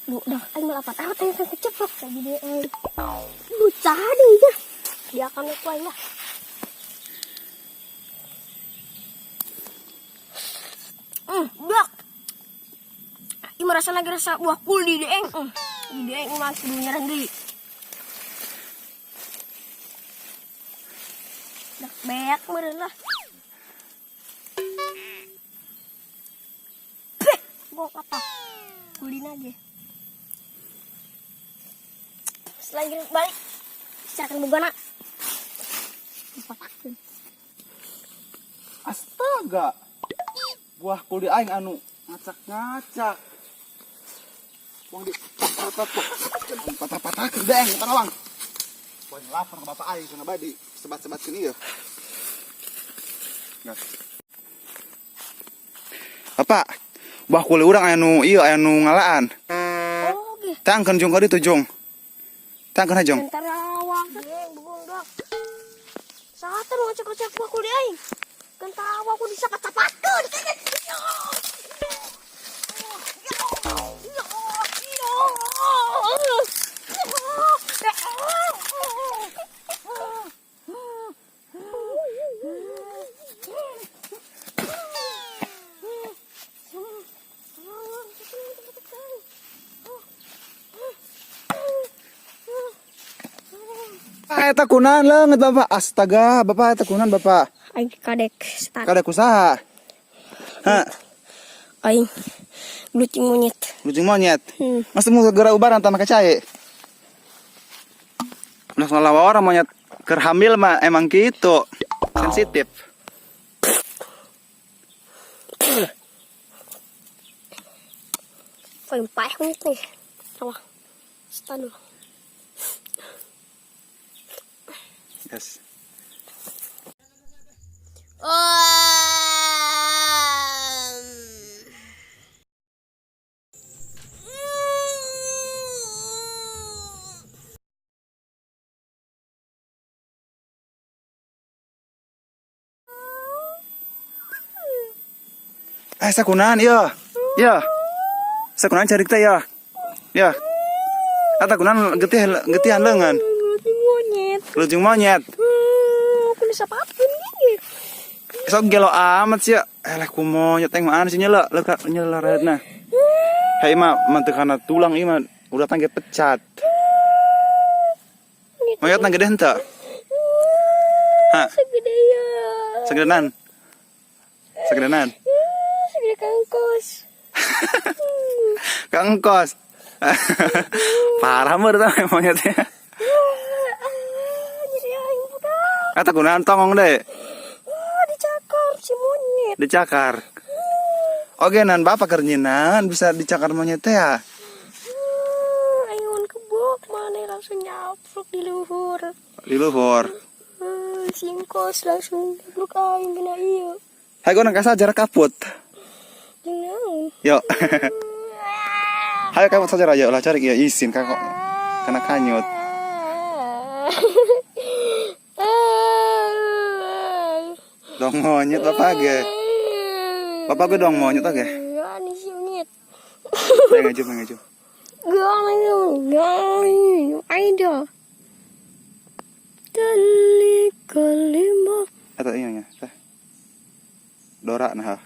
Budak aing mah apa tahu teh keceplok lagi dia euy. Bocah deui nya. Dia akan ku aing lah. Budak. Ieu mah rasa lagi rasa buah kuldi deh eng. Di eng mah kudu nyerang deui. Dak beak meureun lah. Peh, gua apa? Kulina aja. Selain balik, silakan bogana. Dipatakeun. Astaga. Buah kuldi aing anu ngacak-ngacak. Wong di patah-patahkeun deng tolong. Wah, lapor ke bapak aing cenah bae di sebat-sebatkeun ieu. Gas. Bapak, buah kuli urang aya nu ieu aya nu ngalaan. Oh, ge. Tangkeun jung ka ditu jung. Tangkeun jung. Tentara awak geng bugong dak. Saat ngocek-ngocek buah kuli aing. Kentawa aku disapat-sapatkeun. Ah, eta kunaon leungeut Bapak? Astaga, Bapak eta kunaon Bapak? Aing kadek setan. Kadek usaha. Ha, Aing lucing monyet. Lucing monyet. Hmm. Masa mau segera ubaran tanah kecai. Nah, ngelawa orang monyet keur hamil mah emang gitu. Sensitif. Paling payah monyet nih. Apa? Setan dulu. Yes. Eh, sakunaon ieu? Ya. Sakunaon carik teh ya. Ya. Eta kunaon getih getihan leungeun. Lucing monyet. Lucing monyet. Aku bisa apapun nih. Sok gelo amat sih ya. Eh, ku monyet yang mana sih nyela, leka nyela redna. Hei mah manteu kana tulang ieu mah udah tangge pecat. Monyet nang gede henteu? Hah? Segede ya. Segedenan. Segedenan. Segede kangkos. Kangkos. Parah meureun tah monyetnya. Nyeri aing budak. Eta kunaon tongong deh. Ah, dicakar si monyet. Dicakar. Oke, nan bapak keur nyinan bisa dicakar monyet teh ya. Aing kebok mana langsung nyapruk di luhur. Di luhur. Singkos langsung nyapruk aing kena ieu. Hayo nang sajarah kaput. Jeung naon? Yuk. Hayo kaput sajarah yuk lah cari ya isin kak kok kena kanyut. Dong monyet bapak ge. Bapak gue dong monyet oke. Ya nih si monyet. Pengen aja, pengen aja. Aida. Tali kalima. Atau iya nya, teh. Dora nah.